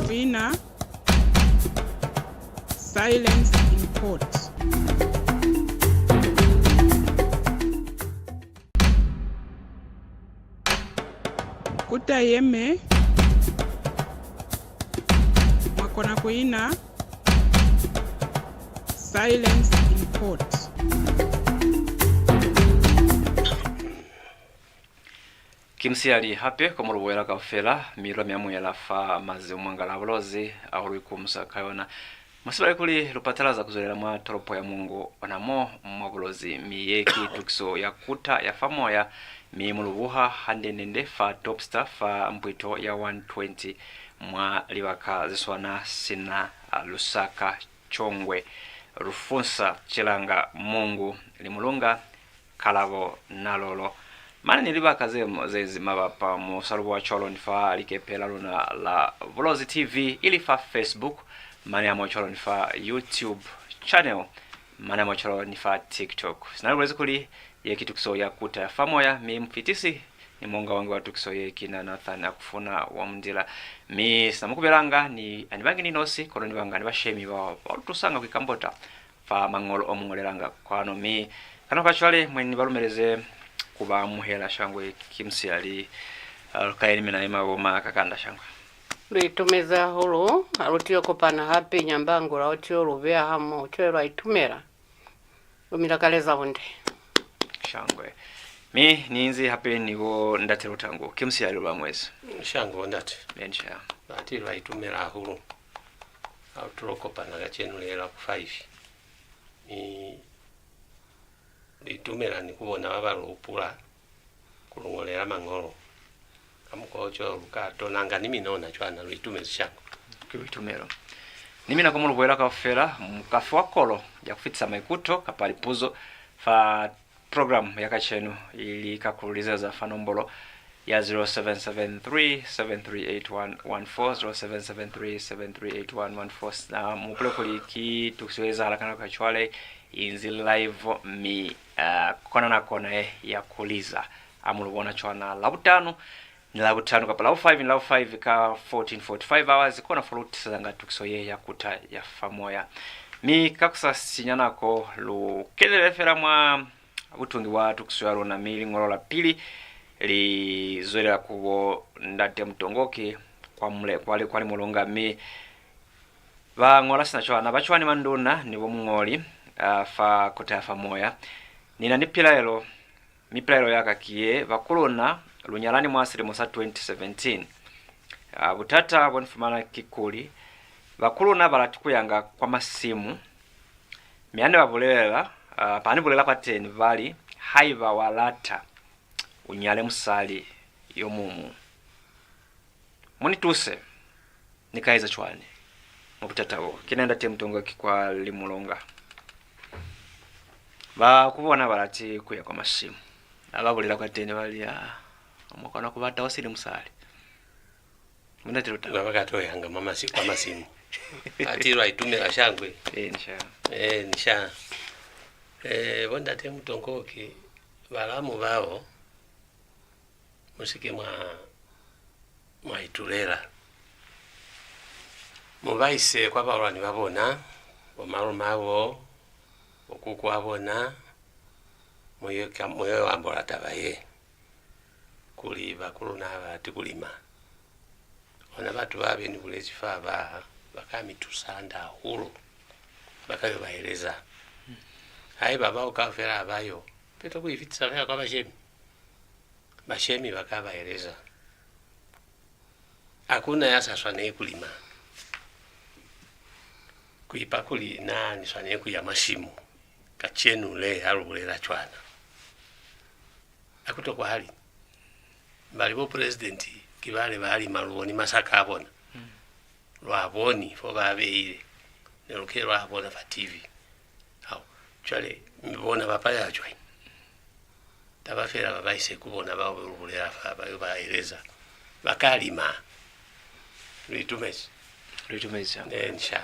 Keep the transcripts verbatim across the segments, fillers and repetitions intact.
ku ina, silence in court. Kuta yeme, mwa kona ku ina, silence in court. Ki musihali hape kwa mu lu buhela kaufela, mi lwa mi amuhela fa mazimumwangala a Bulozi a u lu ikumusa ka yona. Mu sibale kuli lu patalaza ku zwelela mwa tolopo ya Mungu ona mo mwa Bulozi, mi ye ki tukiso ya kuta ya fa moya, mi mu lu buha hande-nde-nde fa Topstar fa mpwito ya one twenty mwa libaka ze swana sina, a, Lusaka, Chongwe, Rufunsa, Chilanga, Mongu, Limulunga, Kalabo, Nalolo. Mane ni libaka ze, ze zi mabapa mu sa lu buha cwalo ni fa likepe la luna la Bulozi T V, ili fa Facebook, mane hamoho cwalo ni fa YouTube channel, mane hamoho cwalo ni fa TikTok. Sina lu bulezi kuli ye ki tukiso ya kuta ya fa moya, mi mufitisi ni muonga wange wa tukiso ye ki na Nathan Akufuna wa Mundila. Mi sina mu kubelanga ni, a ni bangi ni nosi, kono ni banga ni bashemi ba, ba lu tusanga ku ikambota fa mañolo o mu ñolelanga kwanu. Mi ka nako ya cwale, mwendi ni ba lumeleze ku ba amuhela shangwe ki musihali, a, lu kaye ni mina ima bo ma Kakanda shangwe. Lu itumezi hahulu ha lu tilo kopana hape Nyambangula, u tilo lu beya hamoho, cwale lwa itumela. Lu mi lakaleza bunde. Shangwe. Mi ni inzi hape ni bo Ndate Lutangu, ki musihali lu ba amuhezi. Shangwe bo ndate. Eni sha. Bati lwa itumela hahulu ha lu tilo kopana kacenu le la ku five. Mi lu itumela ni ku bona ba ba lu hupula ku lu ñolela mañolo. Ka mukwa o cwalo lu ka tonanga ni mina ona cwana, lu itumezi shangwe. Ki buitumelo. Ni mina kwa mu lu buhela kaufela, mu ka fiwa kolo ya ku fitisa maikuto kapa lipuzo fa program ya kacenu, ili ka ku lu lizeza fa nombolo ya zero seven seven three, seven three eight one one four, zero seven seven three, seven three eight one one four. Na mu hupule kuli ki tukiso ye ezahala ka nako ya cwale, inzi live, mi, ah, kona nako na ye ya ku liza. A mu lu bona cwana Labutanu ni Labutanu kapa Labu five ni Labu five ka fourteen forty-five hours, kona fo lu tisezanga tukiso ye ya kuta ya fa moya. Mi ka ku sa sinya nako, lu kenele fela mwa butungi bwa tukiso ya luna, mi liñolo la pili li zwelela ku bo Ndate Mutongoki kwa mule, kwa li, kwa Limulunga, mi ba ñola sina cwana, ba cwani manduna ni bo muñoli, ah, fa kuta ya fa moya? Ni na ni pilaelo, mi pilaelo ya ka ki ye, bakuluna, lu nyalani mwa silimo sa twenty seventeen. Ah, butata bo ni fumana ki kuli, bakuluna ba lati ku yanga kwa masimu, mi ha ne ba bulelela, ah, ba ni bulela kwateni, ba li, haiba wa lata, u nyale musali yo muñwi. Mu ni tuse, ni ka eza cwani mwa butata bo? Ki na Ndate Mutongoki kwa Limulunga. Ba ku bona ba lati ku ya kwa masimu. Ha ba bulela kwateni, ba li, ah, mwa kona ku bata u sili musali. Muna tiluta. Ba ba ka to yanga mwa masi-, kwa masimu. Ati lwa itumela shangwe. Eh, ni sha. Eh, ni sha. Eh, bo Ndate Mutongoki, balamu bao, mu si ke mwa, mwa itulela. Mu ba ise kwa bahulwani ba bona, bo malume abo, bo kuku a bona, mu yo ka, mu yo ambola taba ye, kuli bakuluna ha ba lati ku lima. Ona batu ba be ni bulezi fa ba, ba ka mi tusa hande hahulu, ba ka yo ba eleza. Haiba bao kaufela ha ba yo, peto ku i fitisa fela kwa bashemi. Bashemi ba ka ba eleza. Ha ku na ya sa swaneli ku lima. Ku ipa kuli na ni swaneli ku ya mwa simu. Kacenu le ha lu bulela cwana. Ha ku tokwahali. Bali bo president ki bale ba lima, lu boni masaka a bona. Lu a boni fo ba beile. Ne lu ke lwa bona fa T V. Hao, cwale, mi bona ba palela cwañi? Taba fela ba ba ise ku bona bao be lu bulela fa, ba yo ba eleza. Ba ka lima. Lu itumezi? Lu itumezi shangwe. Eh, ni sha.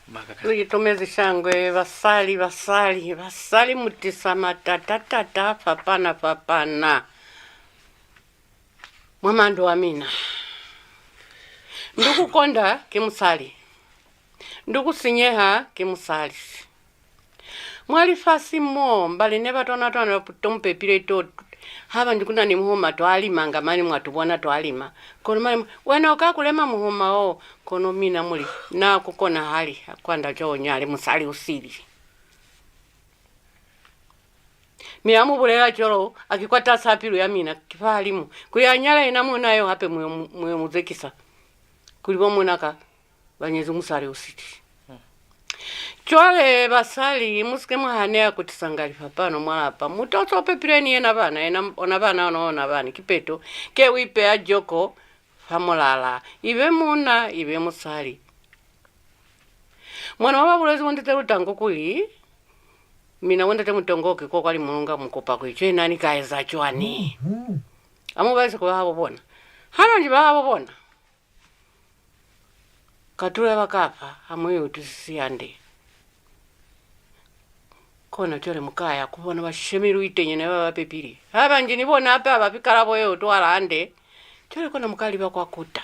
Maka ka. Lu itumezi shangwe, basali, basali, basali mu tisa matata-tata a fapana-fapana mwa mandu a mina. Nduku konda ki musali. Nduku sinyeha ki musali. Mwa lifasi mo, mbali ne ba twana twana to mu pepile to, haiba nji ku na ni muhoma twa limanga mane mwa tu bona twa lima. Kono mane, wena u ka ku lema muhoma o, kono mina mu li, na ku konahali, kwanda cwale u nyale musali u sili. Mi ha mu bulela cwalo, ha ki kwatasaa pilu ya mina, ki fahalimu, kuli a nyale yena muuna yo hape mu yo mu, mu yo mu zekisa, kuli bo muuna ka ba nyezi musali u sili. Cwale, basali, mu si ke mwa haneha ku tisanga lifapano mwa lapa. Mutu o so pepile ni yena bana, yena, ona bana, ona, ona bana, kipeto, ke u ipeya joko fa mulala, ibe muuna, ibe musali. Mwana wa ba bulezi bo ndate Lutangu kuli, mina bo ndate Mutongoki ko kwa Limulunga mu kupa kuli, cwale na ni ka eza cwañi? A mu ba ise ku bahabo bona. Ha ba nji bahabo bona, katulo ya ba ka fa, ha mu i utwisisi hande. Kona cwale mu ka ya ku bona bashemi lu itenyene ba ba pepile. Ha ba nji ni bona hape ha ba fi kalabo ye utwahala hande, cwale kona mu ka liba kwa kuta.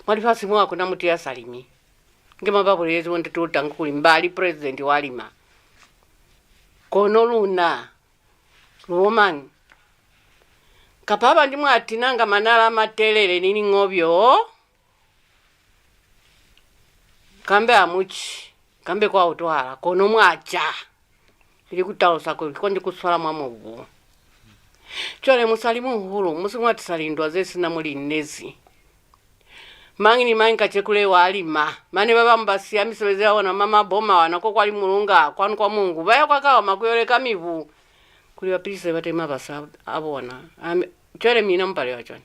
Mwa lifasi mo ha ku na mutu ya sa limi. Nge mwa ba bulelezi bo ndate Lutangu kuli Mbali president wa lima. Kono luna, lu bo mañi? Kapa ha ba nji mwa tinanga manala a matelele ni liñobyo? Kambe ha mu ci, kambe kwa utwahala, kono mwa ca. Ili ku talusa kuli konji ku swala mwa mubu. Cwale, musali muhulu, mu si mwa tisa lindwa ze si na mu li inezi. Mañi ni mañi kacenu le wa lima. Mane ba bañwi ba siya misebezi ya bona mwa maboma wana ko kwa Limulunga, kwanu kwa Mongu, ba ya kwa Kaoma ku yo leka mibu, kuli ba pilise batemi mabasi a, a bona. Ami, cwale mina mu palelwa cwañi?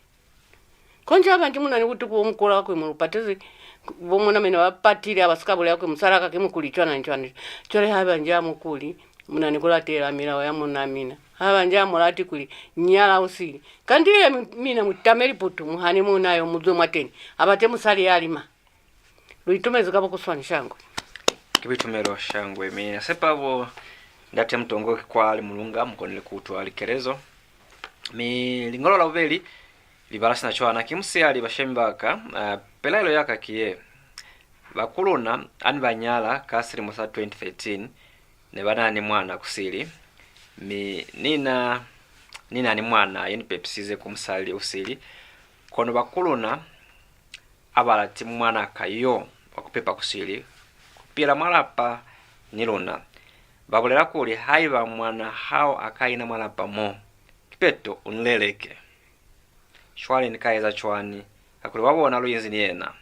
Konji ha ba nji mu na ni butuku bo mu kula kuli mu lu patezi, bo muuna mina ba patile, ha ba si ka bulela kuli musalaa ka ki mukuli cwana ni cwana. Cwale haiba nji ha mu kuli, mu na ni ku latela milao ya muuna mina. Haiba nji ha mu lati kuli, nyala u sili. Kanti ye mi-, mina mu tame liputu, mu hane muuna yo, mu zwe mwateni, a bate musali ya lima. Lu itumezi ka bukuswani, shangwe. Ki buitumelo, shangwe. Mi na sepa bo ndate Mutongoki kwa Limulunga mu konile ku utwa likelezo. Mi liñolo la bubeli li bala sina cwana, ki musihali, bashemi ba ka. Ah, pelaelo ya ka ki ye. Bakuluna ha ni ba nyala ka silimo sa twenty thirteen, ne ba na ni mwana kusili, mi ni na, ni na ni mwana yo ni pepisize ku musali usili. Kono bakuluna ha ba lati mwanaa ka yo wa ku pepa kusili ku pila mwa lapa ni luna. Ba bulela kuli, haiba mwanaa hao a ka ina mwa lapa mo, kipeto u ni leleke. Cwale ni ka eza cwañi? Kakuli wa bona lu inzi ni yena.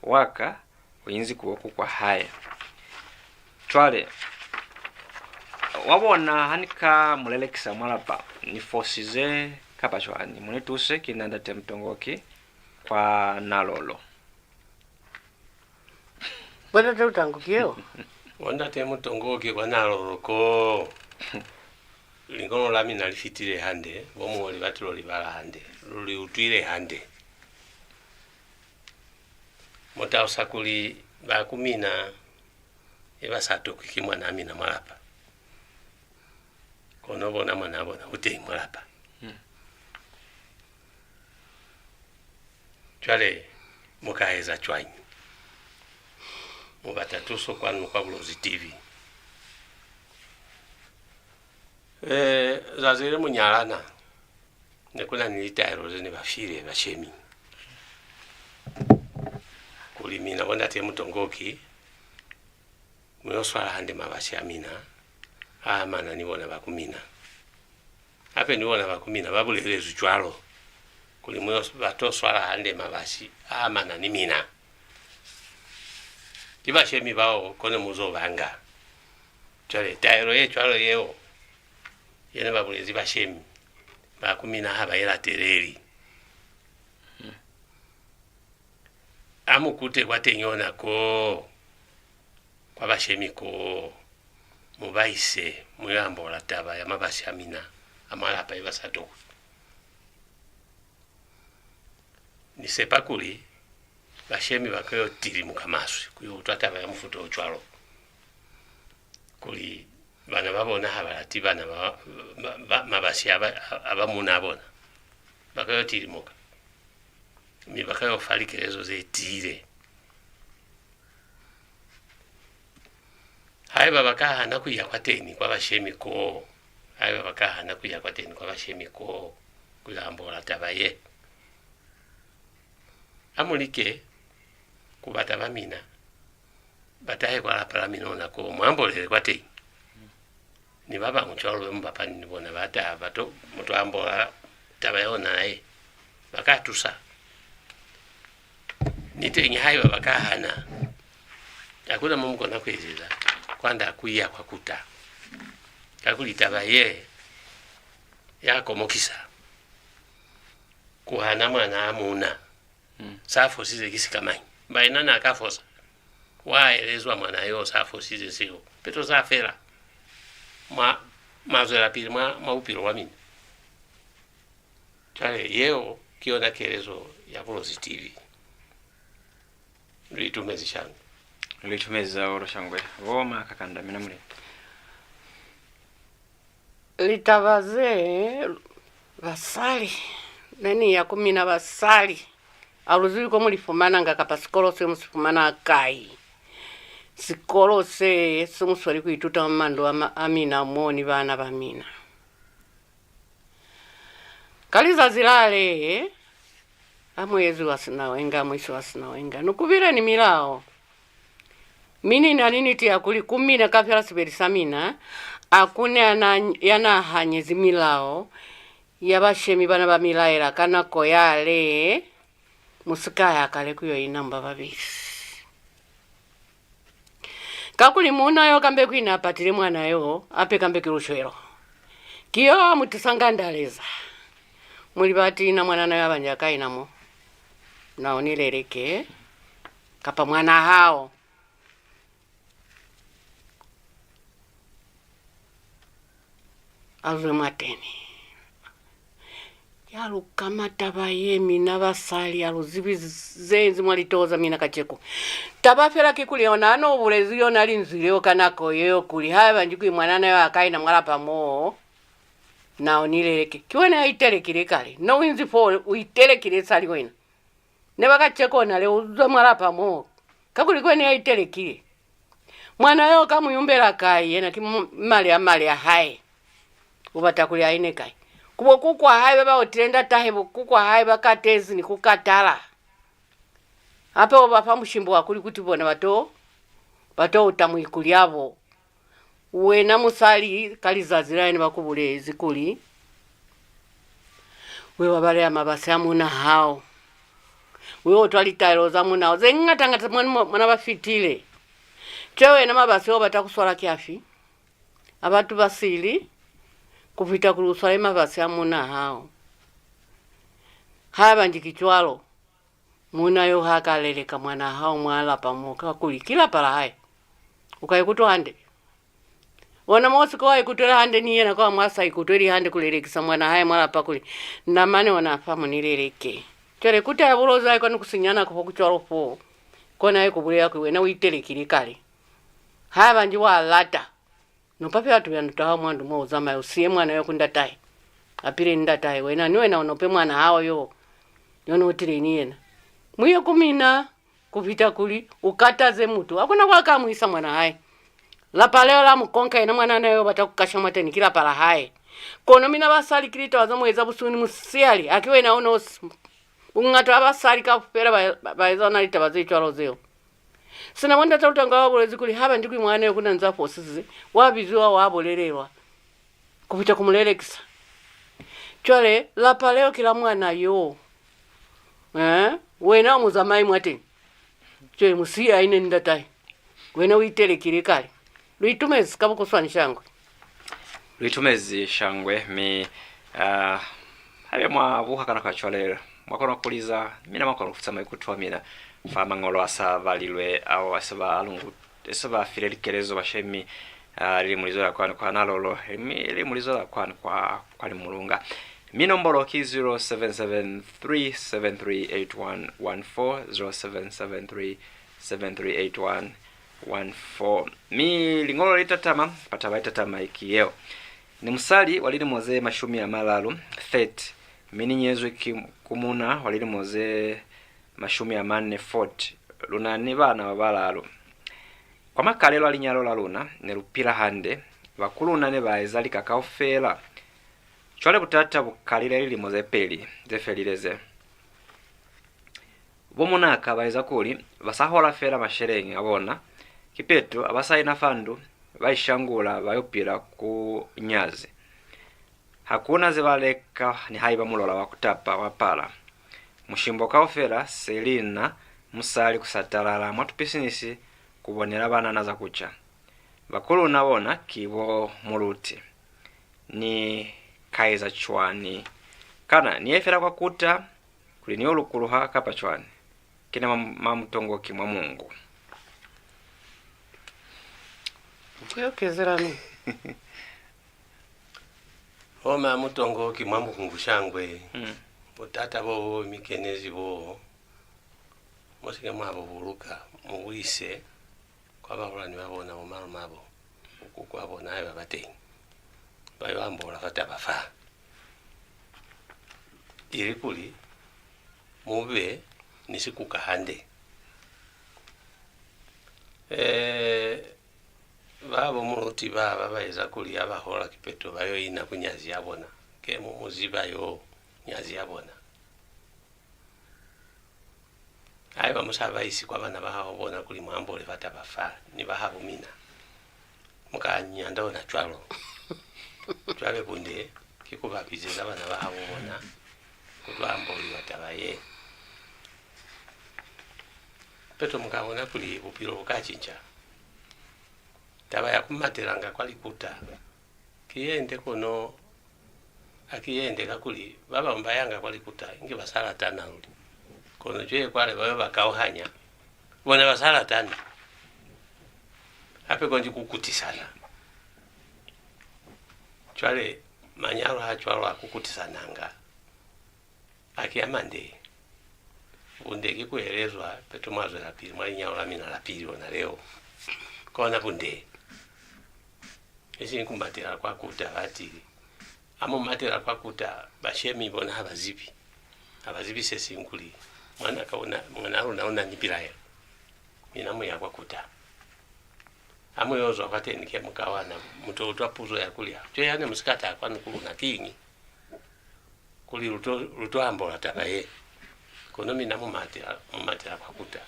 Wa ka u inzi ku bo kuku wa hae. Cwale, wa bona, ha ni ka mu lelekisa mwa lapa, ni fosize kapa cwañi? Mu ni tuse, ki na ndate Mutongoki kwa Nalolo. Bo ndate Lutangu ki yeo. Bo ndate Mutongoki kwa Nalolo ko. Liñolo la mina li fitile hande, bo muñoli ba tilo li bala hande, lu li utwile hande. Mu talusa kuli ba ku mina ne ba sa tokwi ki mwanaa mina mwa lapa. Kono bona mwanaa bona u teñi mwa lapa. Hmm. Cwale, mu ka eza cwañi? Mu bata tuso kwanu kwa Bulozi T V. Eh, zazi le mu nyalana, ne ku na ni litaelo ze ne ba file bashemi. Kuli mina bo ndate Mutongoki, mu yo swala hande mabasi a mina a amana ni bona ba ku mina. Hape ni bona ba ku mina ba bulelezwi cwalo, kuli mu yo s-, ba to swala hande mabasi a amana ni mina. Ki bashemi bao kone mu zo banga. Cwale, taelo ye cwalo yeo, ye ne ba bulezi bashemi, ba ku mina ha ba i lateleli. A mu kute kwateñi ona koo, kwa bashemi koo, mu ba ise, mu yo ambola taba ya mabasi a mina a mwa lapa ye ba sa tokwi. Ni sepa kuli bashemi ba ka yo tilimuka maswe ku yo utwa taba ya mufuta o cwalo, kuli bana ba bona ha ba lati bana ba, ba, ba, mabasi a ba, a, a ba muunaa bona. Ba ka yo tilimuka. mi ba ka yo fa likelezo ze tiile. Haiba ba ka hana ku ya kwateni kwa bashemi koo, haiba ba ka hana ku ya kwateni kwa bashemi koo ku yo ambola taba ye, a mu like ku bata ba mina ba tahe kwa lapa la mina ona koo, mu ambolele kwateni. Ni ba bañwi cwalo be mu bapani ni bona ba ta, ba to, mu to ambola taba ya ona ye, ba ka tusa. Niteñi, haiba ba ka hana, ha ku na mo mu kona ku ezeza kwand'a ku ya kwa kuta, kakuli taba ye ya komokisa. Ku hana mwanaa muuna sa fosize ki sikamañi? Baena n'a ka fosa. Wa elezwa mwana yo sa fosize seo. Peto za fela. Mwa, mwa zwelapili mwa, mwa bupilo bwa mina. Cwale, yeo ki yona kelezo ya Bulozi T V. Lu itumezi shangwe. Lu itumezi hahulu shangwe. Bo ma kakanda mina muli. Litaba ze, basali, ne ni ya ku mina basali. Ha lu zibi ko mu li fumananga kapa sikolo se mu si fumana kai. Sikolo se, se mu sweli ku ituta mwa mandu a, ma, a mina mo ni bana ba mina. Ka lizazi lale, ha muezi wa sinawenga, muisi wa sinawenga, ne ku bile ni milao. Mi ni na ni niti ya kuli ku mina kafela sibeli sa mina, ha ku na ya na, ya na hanyezi milao ya bashemi bana ba mi laela ka nako yale, mu si ka ya kale ku yo ina mba babeli. Kakuli muuna yo kambe ku ina a patile mwana yo, hape kambe ki lushwelo. Ki yo a mu tisanga ndaleza. Mu li bati na mwanana yo abanji a ka ina mo. Na u ni leleke, kapa mwanaa hao. A zwe mwateni. Ya lu kama taba ye, mina basali, ha lu zibi ze inzi mwa litoho za mina kacenu. Taba fela kikuli yona ha no bulezi yona linzwi leo ka nako yeo kuli, haiba nji kuli mwanana yo a ka ina mwa lapa moo, na u ni leleke. Ki wena ya itelekile kale. No inzi fo u itelekile sali wena. Ne ba ka cekona le u zwa mwa lapa moo, kakuli ki wena ya itelekile. Mwana yo ka mu yumbela kai? Yena ki m-, mali a mali a hae. U bata kuli a ine kai? Ku bo kuku a hae ba ba otile ndatahe, bo kuku a hae ba katezi ni ku katala. Hape u ba fa mushimbo wa kuli kuti bona ba to, ba to uta muikuli abo. Wena musali, ka lizazi lale ne ba ku bulezi kuli, we wa baleya mabasi a muuna hao. We utwa litaelo za muuna hao ze ñata-ñata mwa, mwa, mwa na ba fitile. Cwale wena mabasi o bata ku swala ki afi? A batu ba sili, ku fita kuli u swale mabasi a muuna hao. Haiba nji ki cwalo, muuna yo ha ka leleka mwanaa hao mwa lapa mo, kakuli ki lapa la hae, u ka ikutwa hande. Ona mo u si ke wa ikutwela hande ni yena, kwa mwa sa ikutweli hande ku lelekisa mwanaa hae mwa lapa kuli, na mane ona fa mu ni leleke. Cwale kuta ya Bulozi ha i koni ku sinya nako fo ku cwalo foo. Kona ye ku bulela kuli wena u itelekile kale. Haiba nji wa lata, no pape batu ba ndu taha mwa ndu mo u zamaye, u siye mwana yo ku ndatahe. A pile ni ndatahe, wena ni wena u nope mwanaa hao yo, yo no tile ni yena. Mu ye ku mina, ku fita kuli u kataze mutu. Ha ku na kwa ka mu isa mwanaa hae. Lapa leo la mu konka yena mwanana yo bata ku kasha mwateni ki lapa la hae. Kono mina basali ki litaba za mu eza busihu ni musihali, haki wena u nosi. Buñata bwa basali kaufela ba, ba, ba eza ona litaba ze cwalo zeo. Sina mwa ndate Lutanga wa bulezi kuli haiba nji kuli mwana yo ku na nza fosize, wa biziwa, wa bulelelwa, ku fita ku mu lelekisa. Cwale, lapa leo ki la mwana yo. Eh? Wena u muzamai mwateñi. Cwale, mu siye a ine ni ndatahe. Wena u itelekile kale. Lu itumezi ka bukuswani shangwe. Lu itumezi shangwe, mi, ah, haiba mwa buha ka nako ya cwale, mwa kona ku liza, mina mwa kona ku fitisa maikuto a mina fa mañolo a sa balilwe, ao a se ba lungu, a se ba file likelezo bashemi, ah, lilimu li zwela kwani kwa Nalolo, mi lilimu li zwela kwani kwa, kwa Limulunga. Mi nombolo ki zero seven seven three seven three eight one one four, zero seven seven three seven three eight one one four. Mi liñolo le tatama, pa taba ye tatama ki yeo. Ni musali wa lilimo ze mashumi a malalu, thirty, mi ni nyezwi ki, ku muuna wa lilimo ze mashumi a mane, forty, lu na ni bana ba balalu. Kwa makalelo a linyalo la luna, ne lu pila hande, bakuluna ne ba eza lika kaufela. Cwale butata bu kalile lilimo ze peli ze felile ze. Bo munaka ba eza kuli ba sa hola fela masheleñi a bona, kipeto ha ba sa ina fa ndu, ba ishangula ba yo pila ku nyazi. Ha ku na ze ba leka nihaiba mulola wa ku tapa wa pala. Mushimbo kaufela se li na musali ku satalala mwa tupisinisi ku bonela banana za ku ca. Bakuluna bona ki bo Muluti ni Kaiza cwani? Kana ni ye fela kwa kuta kuli ni yo lukuluha kapa cwani? Ki na ma, ma Mutongoki mwa Mungu. Ku yo kezela mi. Bo ma Mutongoki mwa Mungu shangwe. Mm. Butata bo bo mi kenezi bo, mu si ke mwa bu buluka, mu bu ise kwa bahulwani ba bona, bo malume abo, bo kuku a bona haiba ba teñi. Ba yo ambola fa taba fa. Ili kuli mu be ni sikuka hande. Eh, ba bo Muluti ba, ba ba eza kuli ha ba hola kipeto ba yo ina ku nyazi ya bona. Ke mu mu ziba yo nyazi ya bona. Haiba mu sa ba isi kwa bana ba habo bona kuli mu ambole fa taba fa ni ba habo mina, mu ka nyanda ona cwalo. Cwale bunde ki ku ba bizeza bana ba habo bona ku to amboliwa taba ye. Peto mu ka bona kuli bupilo bu ka cinca. Taba ya ku matelanga kwa likuta ki ye nde, kono ha ki ye nde, kakuli ba bañwi ba yanga kwa likuta inge ba sa latana luli. Kono cwale kwale ba yo ba kauhanya, bona ba sa latana. Hape konji ku kutisana. Cwale manyalo ha cwalo a ku kutisananga. Ha ki a mande. Bunde ki ku elezwa, peto mwa zwelapili mwa linyalo la mina la pili lona leo. Kona bunde. Isiñi ku matela kwa kuta, batili. Ha mu matela kwa kuta, bashemi bona ha ba zibi. Ha ba zibi se siñwi kuli mwanaka una, mwanaa luna u na ni pilaelo. Mina mu ya kwa kuta. Ha mu yo zwa kwateni ke mu ka wana, mu to utwa puzo ya kuli, "Cwale ha ne mu si ka taha kwanu ku luna kiñi?" Kuli lu to, lu to ambola taba ye. Kono mina mu matela, mu matela kwa kuta.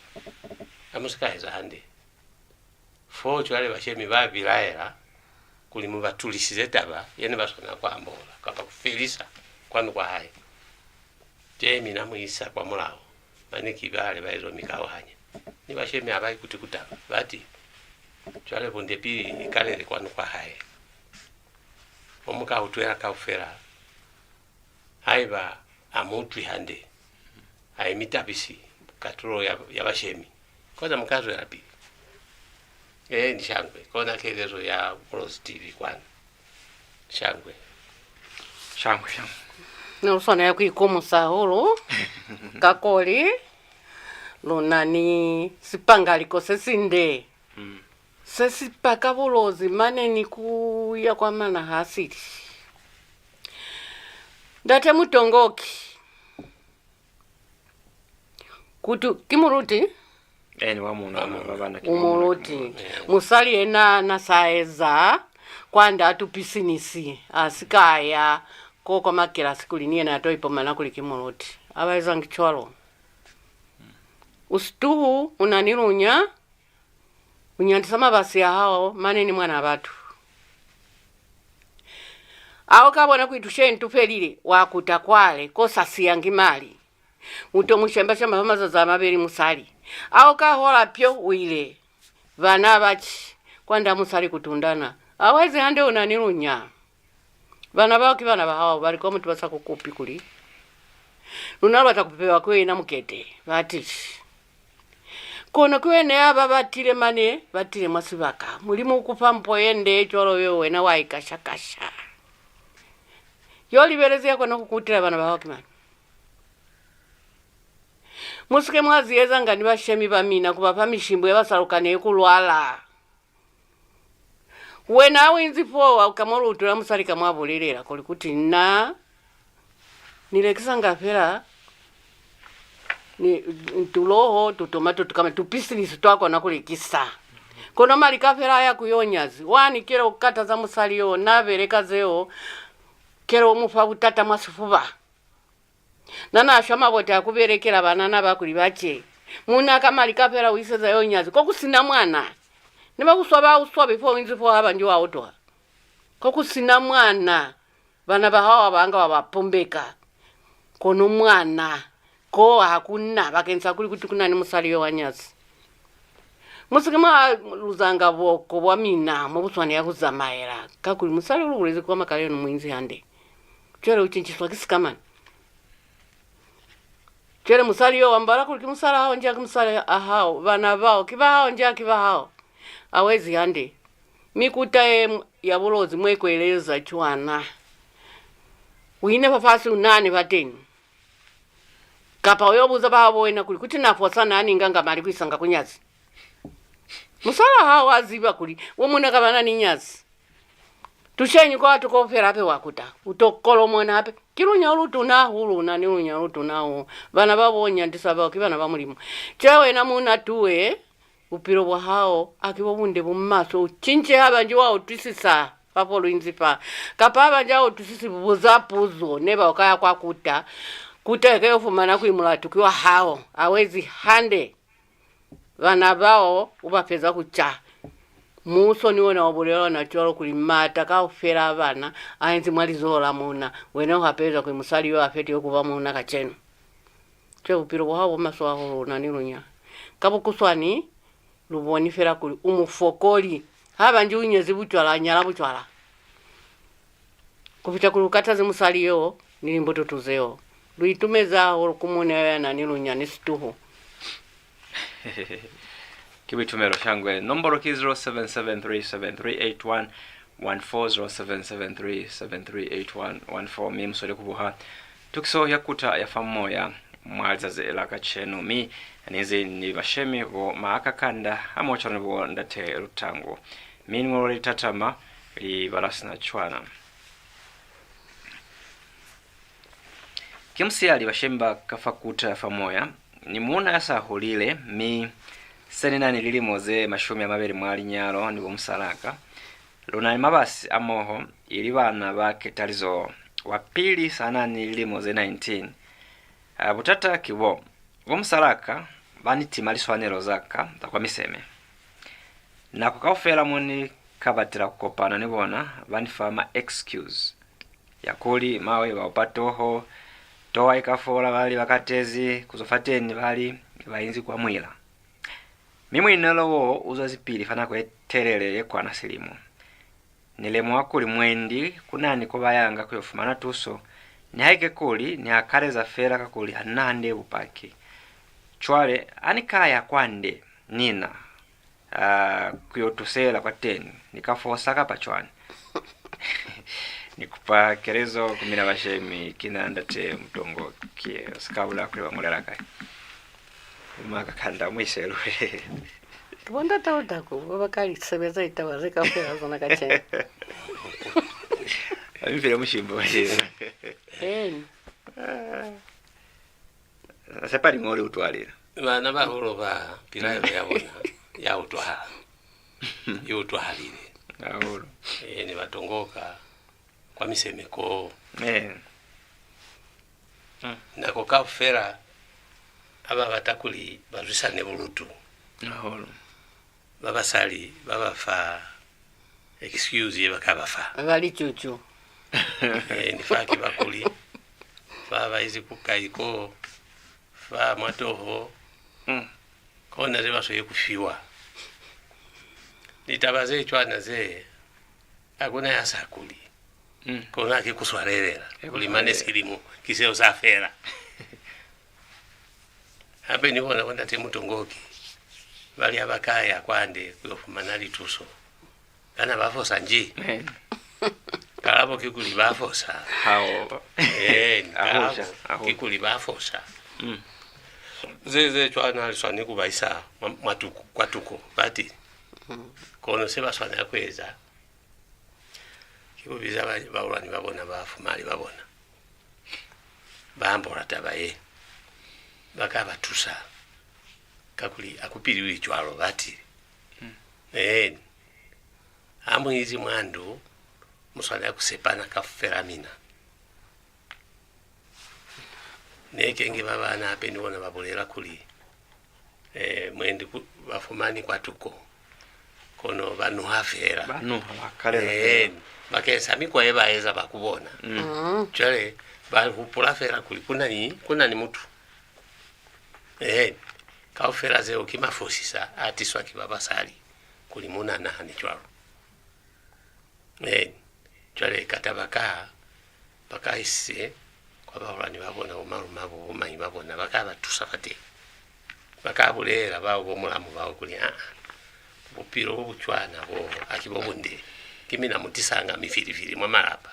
Ha mu si ka eza hande. Foo cwale bashemi ba bilaela kuli mu ba tulisize taba ye ne ba swanela ku ambola kapa ku felisa kwanu kwa hae. Te mina mu isa kwa mulao, mane ki bale ba ezo mi kauhanya. Ni bashemi ha ba ikuti ku taba, ba ti, "Cwale bunde pili ni kalele kwanu kwa hae." Mo mu ka utwela kaufela. Haiba ha mu utwi hande, ha i mi tabisi katulo ya, ya bashemi, kono mu ka zwelapili. Ee, ni shangwe, kona kelezo ya Mulozi T V kwanu. Shangwe. Shangwe, shangwe. Ne lu swanela ku ikomusa hahulu, kakuli lu na ni sipangaliko se sinde. Mm. Se si paka Bulozi mane ni ku ya kwa manaha a sili. Ndate Mutongoki. Kutu, ki muluti? Eni, wa muna, wa muna. Ba bana ki u muluti. Eh. Musali yena na sa eza kwanda a tupisinisi, a si ka ya ko kwa makelasi kuli ni yena a to ipumana kuli ki muluti. A ba ezangi cwalo. U situhu, u na ni lunya, u nyandisa mabasi a hao mane ni mwana batu. Ha u ka bona kuli tushe ntu felile, wa kuta kwale, ko sa siyangi mali. U to mu shemba-shemba fa mazazi a mabeli musali. Ha u ka hola pyo, u ile. Bana ba ci, kwanda musali ku tundana. Ha u ezi hande, u na ni lunya. Bana bao ki bana ba hao, ba li kwa mutu ba sa ku kupi kuli, "Luna lu bata ku pepelwa ku yena mukete," ba ti. Kono ki wena ya ba batile mane, ba tile mwa sibaka. Mulimu u ku fa mpo ye nde ye cwalo yo wena wa ikasha-kasha. Yo libelezi ya kona ku kutela bana ba hao ki mañi? Mu si ke mwa ziyezanga ni bashemi ba mina ku ba fa mishimbo ye ba sa lukani ye ku lwala. Wena ha u inzi foo, ha u ka mo lu utwela musali ka mwa bulelela kuli kuti na ni lekisanga fela ni tuloho, tutomato, tukama, tupisinisi twa kona ku lekisa. Kono mali kaufela a ya ku yo nyazi. Wani kile u kataza musali yo, na beleka zeo, kile u mu fa butata mwa sifuba. Na na shwa mabote a ku belekela banana ba kuli ba ce. Muuna ka mali kaufela u iseza yo nyazi. Ko ku si na mwana. Ne ba ku swaba u swabe fo u inzi fo ha ba nji wa otoha. Ko ku si na mwana. Bana ba hao ba nga wa ba pumbeka. Kono mwana, ko ha ku na, bakeñisa kuli kuti ku na ni musali yo wa nyazi. Mu si ke mwa luzanga boko bwa mina mo bu swanela ku zamaela, kakuli musali u lu bulezi kwa makalelo ni mu inzi hande. Cwale u cinciswa ki sikamani. Cwale musali yo wa mbala kuli ki musalaa hao, nji ha ki musalaa hao, bana bao ki ba hao, nji ha ki ba hao. A wezi hande. Mi kuta ye m-, ya Bulozi mwe ku eleza cwana. U ine fafasi u nani bateñi. Kapa u yo buza bahabo wena kuli, kuti na fosa na ni nganga mali ku isanga ku nyazi. Musalaa hao a ziba kuli bo muuna ka ba na ni nyazi. Tushenyi kwa tuko fela pe wa kuta. U to kolomona hape. Ki lunya lu tuna hahulu, u na ni lunya lu tuna hahulu. Bana ba bo nyandisa bao ki bana ba Mulimu. Cwale wena muuna tuwe, bupilo bwa hao a ki bo bunde bu maswe. U cince ha banji wa utwisisa fa fo lu inzi fa. Kapa ha banji ha utwisisi, buza puzo. Neba u ka ya kwa kuta. Kuta i ka yo fumana kuli mulatu ki wa hao. A wezi hande. Bana bao u ba feza ku ca. Muuso ni ona wa bulela ona cwalo kuli maata kaufela a bana a inzi mwa lizoho la muuna. Wena u hapeleza kuli musali yo a fetiwe ku ba muuna kacenu. Cwale bupilo bwa hao bo maswe hahulu u na ni lunya. Ka bukuswani, lu boni fela kuli u mufokoli. Ha banji u nyezi bucwala, a nyala bucwala. Ku fita kuli u kataze musali yo ni limbututu zeo. Lu itumezi hahulu ku muuna yo ya na ni lunya ni situhu. Ki buitumelo, shangwe. Nombolo ki zero seven seven three seven three eight one one four, zero seven seven three seven three eight one one four, mi mu sweli ku buha tukiso ya kuta ya fa moya mwa lizazi la kacenu. Mi ni inzi ni bashemi bo Maaka Kanda, hamohocwalo ni bo Ndate Lutangu. Mi liñolo le li tatama li bala sina cwana. Ki musihali bashemi ba ka fa kuta ya fa moya, ni muuna ya sa hulile, mi se ni na ni lilimo ze mashumi a mabeli mwa linyalo ni bo musalaa ka. Lu na ni mabasi a moho, ili bana ba ketalizoho. Wa pili sa na ni lilimo ze nineteen. A, butata ki bo, bo musalaa ka ba ni tima liswanelo za ka za kwa miseme. Nako kaufela mo ni ka batela ku kopana ni bona, ba ni fa ma excuse ya kuli, mawe, ba opa toho, toho ha i ka fola, ba li ba katezi, ku zwa fateni, ba li ba inzi kwa mwila. Mi muinelo wo u zwezipili fa nako ye telele ye kwana silimo. Ni lemuha kuli mwendi ku na ni ko ba yanga ku yo fumana tuso, nihaike kuli ni akaleza fela kakuli ha ni na hande bupaki. Cwale, ha ni ka ya kwande, ni na, a, ku yo tusela kwateni, ni ka fosa kapa cwañi? Ni kupa kelezo ku mina bashemi, ki na Ndate Mutongoki. U si ka bulela kuli ba ñolela kai. Bo Maaka Kanda, mu iselwe. Ki bo Ndate Lutangu ba ba ka li sebeza litaba ze kaufela zona kacenu. Ba mi file mushimbo wa lena. Eeni. Ah. Na sepa liñolo li utwahalile. Bana bahulu ba pilaelo ya bona ya utwahala. I utwahalile. Hahulu. Eeni, ba tongoka kwa miseme koo. Eh. Mm. Nako kaufela ha ba bata kuli ba zwisane bulutu. Hahulu. Ba basali ba ba fa excuse ye ba ka ba fa. Ba licucu. Eh, ni fa ki ba kuli fa ba izi ku kai ko, fa mwa toho. Mm. Kona ze ba sweli ku fiwa. Litaba ze cwana ze, ha ku na ya sa kuli. Mm. Kona ki ku swalelela. Ki ku kuli mane swalelela. Silimo ki seo sa fela. Hape ni bona bo Ndate Mutongoki ba li ha ba ka ya kwande ku yo fumana lituso, kana ba fosa nji? Amen. Kalabo ki kuli ba fosa. Hao. Eh, ni a kalabo hosha, a ki hosha. Kuli ba fosa. Mm. Ze, ze cwana ha li swani ku ba isa mwa, mwa tuko, kwa tuko, bati. Mm. Kono se ba swanela ku eza ki ku biza ba, bahulwani ba bona, bafumahali ba bona, ba ambola taba ye. ba ka ba tusa, kakuli ha ku piliwi cwalo, batili. Eeni. Ha mu inzi mwa ndu, mu swanela ku sepana kaufela mina. Ne kenge ba bana hape ni bona ba bulela kuli, eh, mwendi ku, ba fumani kwa tuko, kono ba nuha fela. Ba nuha, ba kalela fela. Eeni. Bakeng sa mikwa ye ba eza ba ku bona. Cwale, ba hupula fela kuli ku na ni, ku na ni mutu. Eeni. Kaufela zeo ki mafosisa a tiswa ki ba basali, kuli muuna a nahane cwalo. Eeni. Cwale ka taba ka, ba ka ise kwa bahulwani ba bona, bo malumabo, bo mañi ba bona, ba ka ba tusa fateñi. Ba ka bulela bao bo mulamu bao kuli, "Aa, bupilo bo bu cwana bo, ha ki bo bunde. Ki mina mu tisanga mifilifili mwa malapa."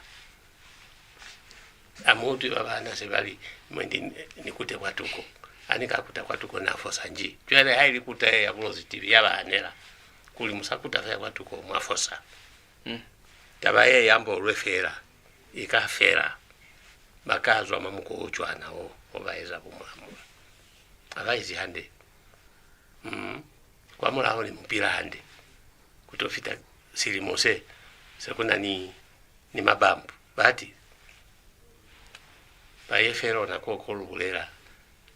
Ha mu utwi ba bana se ba li, "Mwendi ni, ni kute kwa tuko. Ha ni ka kuta kwa tuko, na fosa nji?" Cwale ha ili kuta ye ya Bulozi T V ya ba hanela kuli, "Mu sa kuta fela kwa tuko, mwa fosa." Taba ye i ambolwe fela, i ka fela. Ba ka zwa mwa mukwa o cwana wo, o ba eza bo mulamu. Ha ba ezi hande. Mm. Kwa mulaho ne mu pila hande. Ku to fita silimo se, se ku na ni, ni mabambu. Bati, ba ye fela ona ko, ko lu bulela.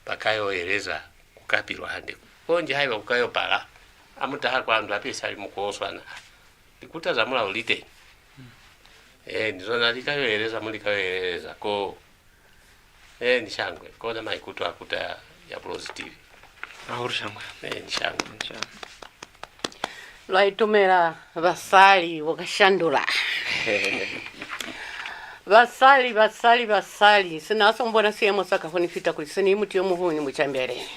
Ba ka yo eleza, ku ka pilwa hande. Konji haiba ku ka yo pala, ha mu taha kwa ndu hape isali mukwa o swana. Likuta za mulao li teñi. Eeni, zona li ka yo eleza mo li ka yo eleza ko. Eeni, shangwe, kona maikuto a kuta ya, ya Bulozi T V. Hahulu shangwe. Eeni, shangwe. Shangwe. Lwa itumela, basali, bo ka shandula. Basali, basali, basali. Sina ha so mbona siyemo sa ka fo ni fita kuli se ni mutu yo muhulu ni mucembele.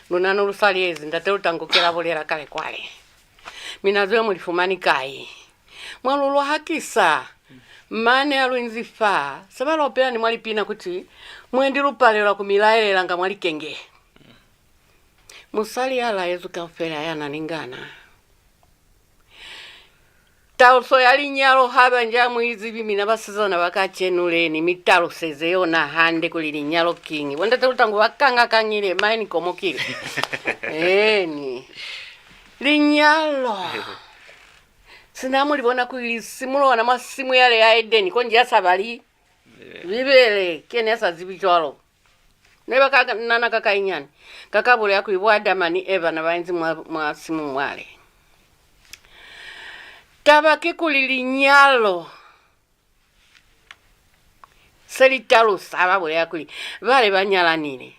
Luna no lu sa liezi, ndate Lutangu ki la bulela kale kwale. Mina zeo mu li fumani kai? Mwa lu lwahakisa. Mane ha lu inzi fa, se ba lopela ni mwa lipina kuti, mwendi lu palelwa ku mi laelelanga mwa likenge. Musali ya laezwi kaufela ya na ni ngana. Taluso ya linyalo haiba nji ha mu i zibi, mina basizana ba kacenu le, ni mi taluseze yona hande kuli linyalo kiñi. Bo ndate Lutangu ba kangakangile, mai ni komokile. Eeni. Linyalo. Sina mu li bona kuli li simuluha ona mwa simu yale ya Edeni, konji ya sa bali Bibele, ki yena ya sa zibi cwalo. Ne ba ka nana ka kainyani, ka ka bulela kuli bo Adama ni Eva na ba inzi mwa, mwa simu mwale. Taba ki kuli linyalo se li talusa, ba bulela kuli bale ba nyalanile.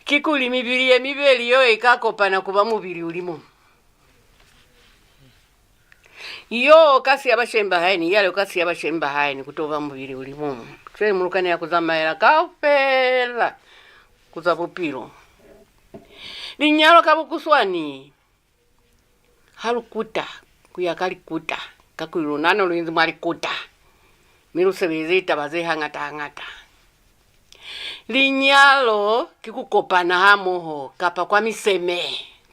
Kikuli mibili ye mibeli yo i ka kopana ku ba mubili u li muñwi. Yo u ka siya bashemi ba hae, ni yale u ka siya bashemi ba hae, ni ku to ba mubili u li muñwi. Cwale mu lukanela ku zamaela kaufela ku za bupilo. Linyalo ka bukuswani. Ha lu kuta ku ya ka likuta, kakuli luna ne lu inzi mwa likuta, mi lu sebelezi litaba ze hañata-hañata. Linyalo ki ku kopana hamoho, kapa kwa miseme,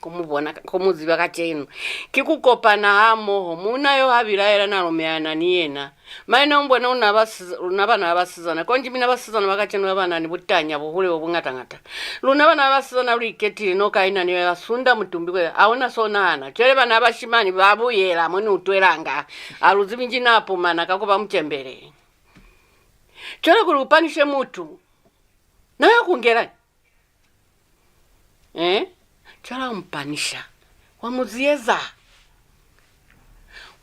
ko mu bona, ko mu ziba kacenu. Ki ku kopana hamoho. Muuna yo ha bilaela na lumelana ni yena. Mane mu bone luna basiz-, luna bana ba basizana. Konji mina basizana ba kacenu ba ba na ni butanya, buhule bo buñata-ñata. Luna bana ba basizana lu iketile, no ka ina ni ba sunda mutumbi kwela. Ha u na so nahana. Cwale bana ba bashimani ba buyela mo ni utwelanga. Ha lu zibi nji na pumana ka ku ba mucembele. Cwale kuli u panishe mutu, na yo ku ngela. Eh? Cwale wa mu panisha. Wa mu ziyeza.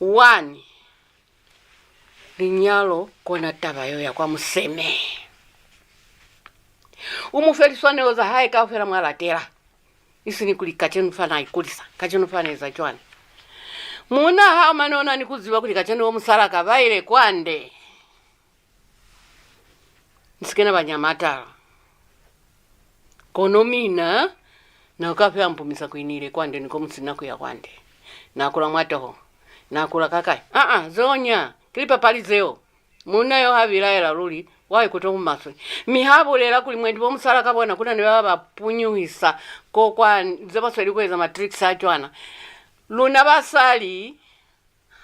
Wani. Linyalo kona taba yo ya kwa museme. U mu fe liswanelo za hae kaufela mwa latela. Isiñi kuli kacenu fa na ikulisa, kacenu fa na eza cwani. Muuna hao mane u na ni ku ziba kuli kacenu bo musalaa ka ba ile kwande. Ni si ke na ba nyamatala. Kono mina, na ka fela mpumisa ku inile kwande ni ko mu si na ku ya kwande. Na kula mwa toho. Na kula kakai? Aa, zeo nya. Ki lipapali zeo. Muuna yo ha bilaela luli, wa ikutwa bumaswe. Mi ha bulela kuli mwendi bo musalaa ka bona ku na ni ba ba ba punyuhisa ko kwa ze ba sweli ku eza matricks a cwana. Luna basali,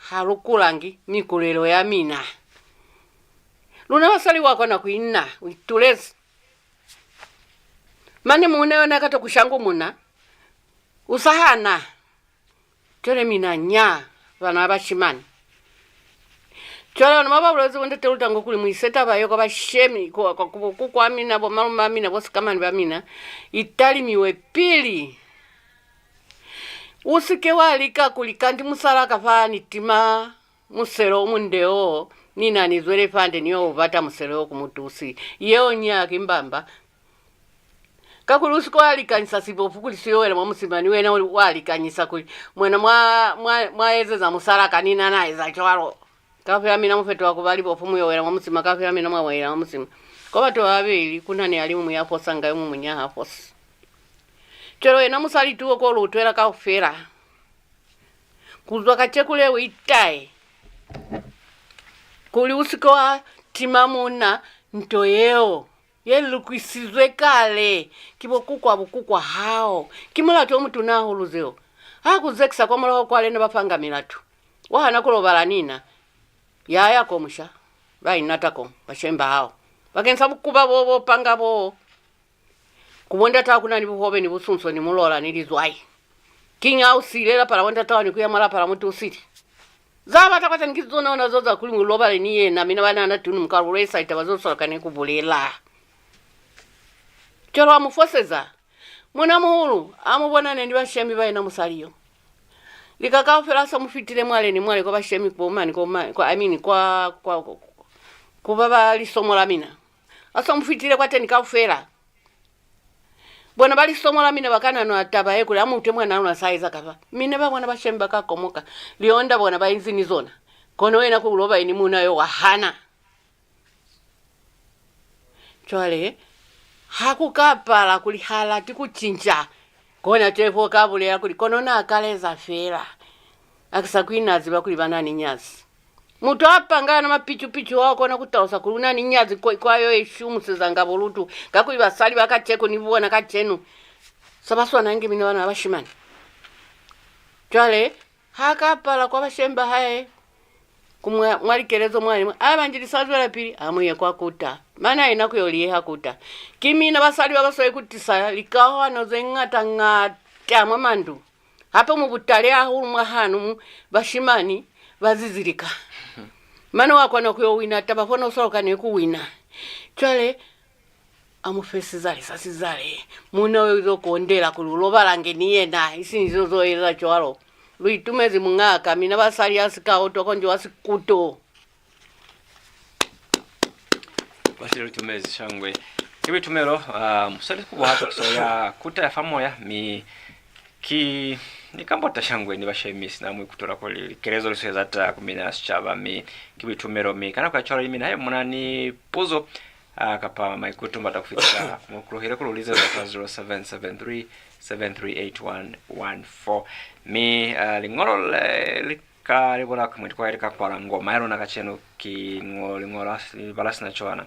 ha lu kulangi mikulelo ya mina. Luna basali wa kona ku ina, u itulezi. Mane muuna yona ka to ku shangumuna, u sa hana. Cwale mina nya, bana ba bashimani. Cwale ona mwa ba bulezi bo ndate Lutango kuli mu ise taba ye kwa bashemi, kwa, kwa, kwa, kwa, kwa mina, bo malume ba mina, bo sikamani ba mina, i talimiwe pili. U si ke wa lika kuli, "Kanti musalaa ka fa ni tima muselo o munde o, ni na ni zwele fande ni yo bata muselo o ku mutusi." Yeo nya ki mbamba. Kakuli u si ke wa likanyisa sibofu kuli si yo wela mwa musima, ni wena u li, wa likanyisa kuli, "Mwena mwa, mwa, mwa ezeza musalaa ka, ni na na eza cwalo." Kaufela mina mu fetoha ku ba libofu, mu yo wela mwa musima, kaufela mina mwa wela mwa musima. Kwa batu ba babeli, ku na ni a li muñwi ya fosanga, yo muñwi ha fosi. Cwale wena musali tuo ko lu utwela kaufela. Ku zwa kacenu le u itaye kuli u si ke wa tima muuna nto yeo ye lukisizwe kale ki bo kukwa bo kukwa hao. Ki mulatu o mutuna hahulu zeo. Ha ku zekisa kwa mulaho kwa lena ba fanga milatu. Wa hana ku lobala ni na. Ya ya ko musha. Ba inata ko, bashemi ba hao. Bakeñisa bukuba bo bo panga bo. Ku bo ndataho ku na ni buhobe ni busunso ni mulola ni lizwai. Kiñi ha u siile lapa la bo ndataho ni ku ya mwa lapa la mutu u sili? Za bata kwateni ki zona ona zo za kuli mu lobale ni yena, mina banana tuni mu ka lwesa litaba zo swalakani ku bulela. Cwalo wa mu foseza. Muuna-muhulu, a mu bonane ni bashemi ba yena musali yo. Lika kaufela a sa mu fitile mwale ni mwale kwa bashemi, kwa mani, kwa ma-, kwa, I mean, kwa, kwa, kwa, ku ba ba lisomo la mina. A sa mu fitile kwateni kaufela. Bona ba lisomo la mina ba ka nanula taba ye kuli a mu utwe mwanaa luna sa eza kafa. Mi ne ba bona bashemi ba ka komoka. Lionda bona ba inzi ni zona. Kono yena ku loba ini muuna yo wa hana. Cwale, ha ku ka pala kuli ha lati ku cinca, kona Tefo ka bulela kuli, "Kono na kaleza fela. A ki sa kuli na ziba kuli ba na ni nyazi." Mutu a panga yana mapicu-picu ao kona ku talusa kuli u na ni nyazi kwa, kwa yo e shumisezanga bulutu, kakuli basali ba kacenu ni bona kacenu sa ba swanangi mina bana ba bashimani. Cwale, ha ka pala kwa bashemi ba hae, ku mwa, mwa likelezo mwani, mwa, a banjilisa zwelapili, a mu ye kwa kuta. Mane a ina ku yo liyeha kuta. Ki mina basali ba ba sweli ku tisa likauhano ze ñata-ñata mwa mandu. Hape mu butali hahulu mwa hanu mu bashimani ba zizilika. Mane wa kona ku yo wina taba fo no swalukani ku wina. Cwale, a mu fe sizale sa sizale. Muuna yo izo kondela kuli u lobalange ni yena, isiñi zo zo eza cwalo. Lu itumezi muñaka, mina basali ya sikaoto konji wa sikuto. Batili lu itumezi shangwe. Ki buitumelo, ah, musali ku buha tokiso ya kuta ya fa moya, mi ki ni kambota shangwe ni bashemi sina mu ikutwela kuli likelezo li sweza ta ku mina sicaba, mi ki buitumelo, mi ka nako ya cwalo ni mina haiba mu na ni puzo, ah, kapa maikuto mu bata ku fitisa, mu lukuluhile ku lu lizeza kwa zero seven seven three, seven three eight one one four. Mi, ah, liñolo le li ka libola kuli mwendi kwa ili ka kwala ngoma ya luna kacenu ki ñolo, liñolo la si-, bala sina cwana.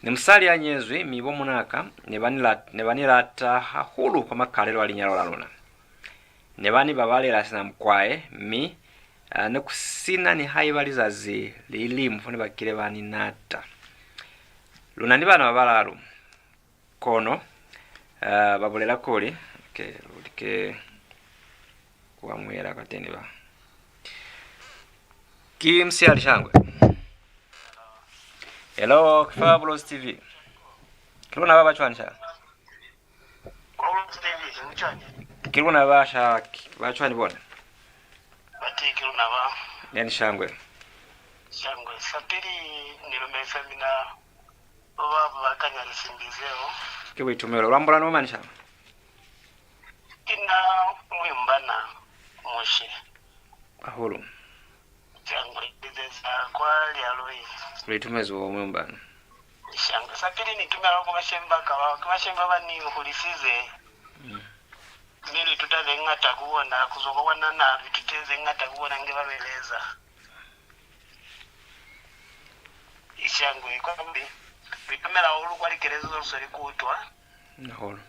Ni musali ya nyezwi, mi bo munaka ne ba ni lat-, ne ba ni lata hahulu kwa makalelo a linyalo la luna. Ne ba ni babalela sina mukwae, mi, ah, ne ku sina nihaiba lizazi li liñwi fo ne ba kile ba ni nata. Lu na ni bana ba balalu. Kono, ah, ba bulela kuli, ke, lu like ku amuhela kwateni ba. Ki musihali shangwe. Hello, ki fa Bulozi T V. Ki luna ba ba cwani sha? Bulozi T V, ni cwani? Ki luna ba sha, ba cwani bona? Bati ki luna ba. Yani shangwe. Shangwe, sa pili ni lumelisa mina ba ba bakanya lisimbi zeo. Ki buitumelo. Lu ambola ni bo mañi sha? Ki na Mwimbana Mushe. Hahulu. Shangwe, ni lizeza kwa Lialoi. Lu itumezi bo Mwimbana. Shangwe, sa pili ni itumela ku bashemi ba ka bao, ki bashemi ba ba ni hulisize. Mm. Mi lu ituta ze ñata ku bona, ku zwa kwa bwanana, lu itutile ze ñata ku bona inge ba lu eleza. Shangwe, kwa kuli, lu itumela hahulu kwa likelezo ze lu sweli ku utwa. Hahulu.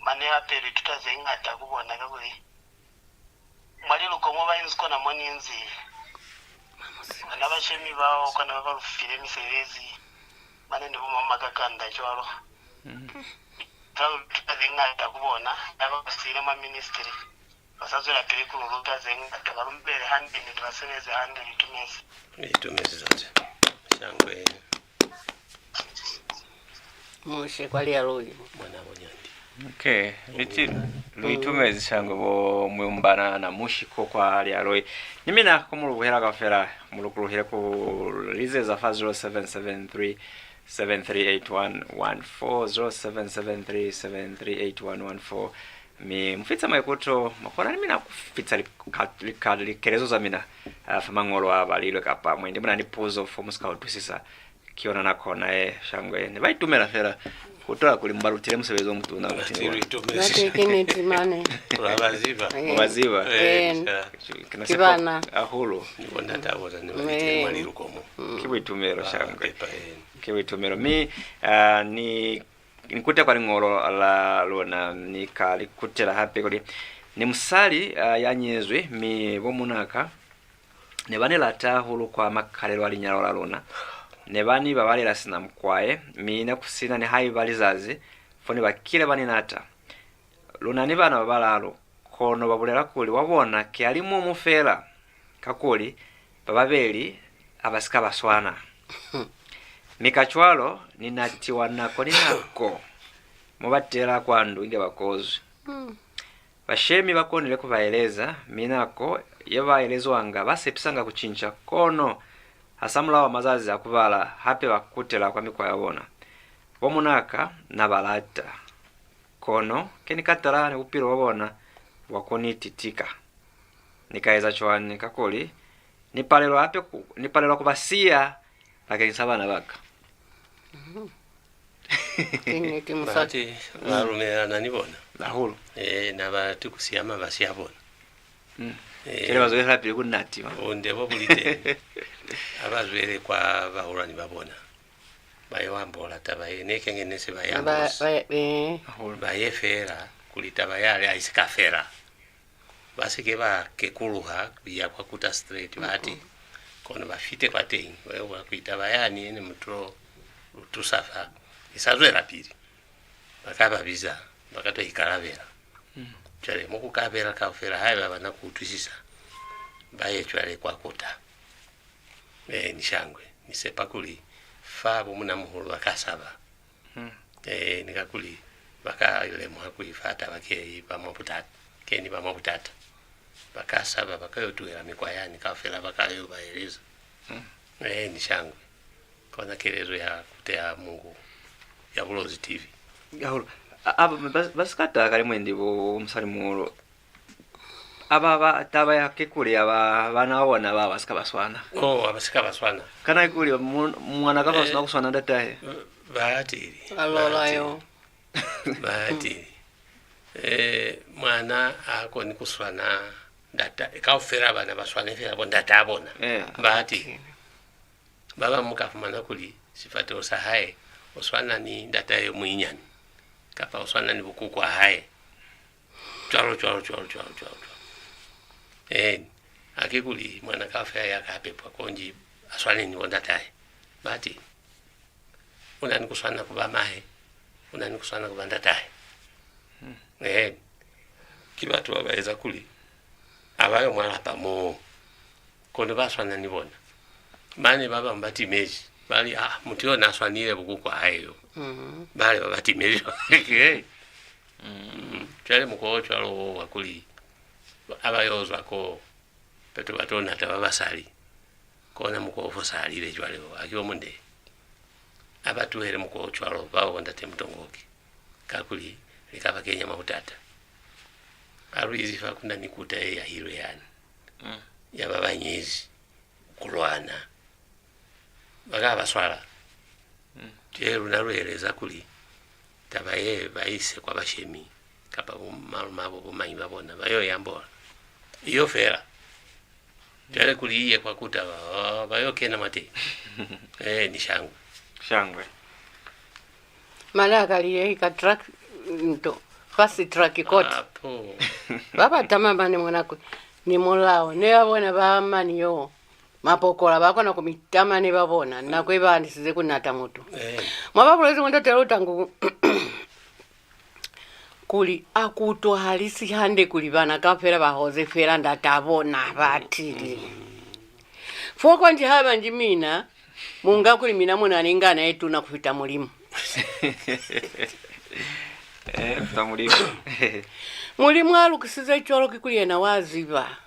Mane hape lu ituta ze ñata ku bona, kakuli mwa liluko mo ba inzi kona mo ni inzi, bana bashemi bao kona ba ba lu file misebezi, mane ni bo mamakakanda cwalo. Za lu tuta ze ñata ku bona, ya ba ba siile mwa ministry. Ba sa zwelapili ku lu luta ze ñata, ba lu mbele hande ni ba sebeze hande. Lu itumezi. Lu itumezi zate. Shangwe. Mushe kwa lialo uyu. Mwana bo nyandi. Okay, liti lu itumezi shangwe bo muyumbana na mushi ko kwa lialo. Ni mina ko mu lu buhela kaufela, mu lukuluhile ku lizeza fa zero seven seven three seven three eight one one four, zero seven seven three seven three eight one one four. Mi mu fitisa maikuto, mwa kona ni mina ku fitisa lika-, lika-, likelezo za mina, ah, fa mañolo a balilwe, kapa mwendi mu na ni puzo fo mu si ka utwisisa. Ki yona nako na ye, shangwe. Ne ba itumela fela ku utwela kuli mu ba lutile musebezi o mutuna. Bati lu itumezi. Bati ki niti mane. Ba ba ziba. Mu ba ziba. Eh, ki bana hahulu. Ni bo ndata bona ne ba litile mwa liluko mo. Ki buitumelo, shangwe. Ki buitumelo. Mi, ah, ni Ni kute kwa liñolo la luna, ni ka li kutela hape kuli, ni musali, a, ya nyezwi, mi bo munaka ne ba ni lata hahulu kwa makalelo a linyalo la luna. Ne ba ni babalela sina mukwae, mi ne ku si na nihaiba lizazi fo ne ba kile ba ni nata. Lu na ni bana ba balalu, kono ba bulela kuli wa bona ki a li mumu fela, kakuli ba babeli ha ba si ka ba swana. Mi kacwalo, ni natiwa nako ni nako mo ba tela kwa ndu inge ba kozwi. Bashemi ba konile ku ba eleza, mi nako ye ba elezwanga ba sepisanga ku cinca, kono hasamulaho wa mazazi a ku bala hape ba kutela kwa mikwa ya bona. Bo munaka na ba lata. Kono ke ni katala ni bupilo bwa bona bwa ku ni titika. Ni ka eza cwañi? Kakuli ni palelwa hape ku, ni palelwa ku ba siya bakeñisa bana ba ka. Ki niti, musali. Bati ba lumelelana ni bona. Hahulu. Eh, na ba ti ku siya mabasi a bona. Eh, cwale ba zwelepili ku natima. Bunde bo bu li teñi. Ha ba zwele kwa bahulwani ba bona. Ba yo ambola taba ye, ne kenge ne se ba ye ambozi. Ba ye fela, kuli taba yale ha i si ka fela. Ba si ke ba kekuluha ku ya kwa kuta straight, bati, kono ba fite kwateñi, ba yo bona kuli taba yani ye ne mu to lu tusa fa, i sa zwelapili. Ba ka ba biza, ba ka to ikalabela. Cwale, mo ku ka bela kaufela, haiba ba na ku utwisisa, ba ye cwale kwa kuta. Ee, ni shangwe. Ni sepa kuli fa bo munamuhulu ba ka saba. Ee, ni kakuli ba ka lemuha kuli fa taba ke i ba mwa butata, ke ni ba mwa butata. Ba ka saba, ba ka yo tuhela mikwa yani kaufela, ba ka yo ba eleza. Ee, ni shangwe. Kona kelezo ya kuteha Mungu ya Bulozi T V. Hahulu. A, a, ba, ba, ba si ka taha kale mwendi bo, bo musali muhulu. Aba ba, taba ya kikuli aba bana ba bona ba, ba si ka ba swana. Oh, ha ba si ka ba swana. Kana kikuli mu-, mwana kafa sina ku swana ndatahe? Batili. Alola yo. Batili. Eh, mwana ha koni ku swana ndata, kaufela bana ba swane fela bo ndata bona. Eh. Batili. Ba bañwi mu ka fumana kuli sifateho sa hae u swana ni ndatahe yo munyinyani, kapa u swana ni bo kuku wa hae. Cwalo, cwalo, cwalo, cwalo, cwalo, cwalo. Eeni, haki kuli mwana kaufela ya ka pepwa konji a swane ni bo ndatahe. Bati, u na ni ku swana ku ba mahe, u na ni ku swana ku ba ndatahe. Eeni, ki batu ba ba eza kuli ha ba yo mwa lapa moo, kono ba swana ni bona. Mane ba bañwi ba timezi, ba li, "Ah, mutu yo na swanile bo kuku wa hae yo." Bale ba ba timezi. Mm. Cwale mukwa o cwalo wo wa kuli ha ba yo zwa koo, peto ba to nata ba basali, kona mukwa o fosahalile cwale wo, haki o munde. Ha ba tuhele mukwa o cwalo, bao bo ndate Mutongoki, kakuli li ka ba kenya mwa butata. Ha lu izi fa ku na ni kuta ye yahilwe yani, ya ba ba nyezi ku lwana. Ba ka ba swala. Cwale luna lu eleza kuli taba ye ba ise kwa bashemi, kapa bo malumabo, bo mañi ba bona, ba yo i ambola. I yo fela. Cwale kuli i ye kwa kuta, ba, ba yo kena mwateñi. Eh, ni shangwe. Shangwe. Mane a ka li ye ka track, nto, fast track court. Apo. Ba ba tama mane mwa nako ni mulao, ne ba bona ba mani yo. Mapokola ba kona ku mi tama ne ba bona nako ye ba andisize ku nata mutu. Eh. Mwa ba bulezi mwa Ndate Lutangu, kuli a ku utwahalisi hande kuli bana kaufela ba hoze fela ndat'a bona, batili. Fo konji haiba nji mina, mu nga kuli mina mu na ni ngana ye tuna ku fita Mulimu. Eh, ku fita Mulimu. Mulimu a lukisize cwalo kikuli yena wa ziba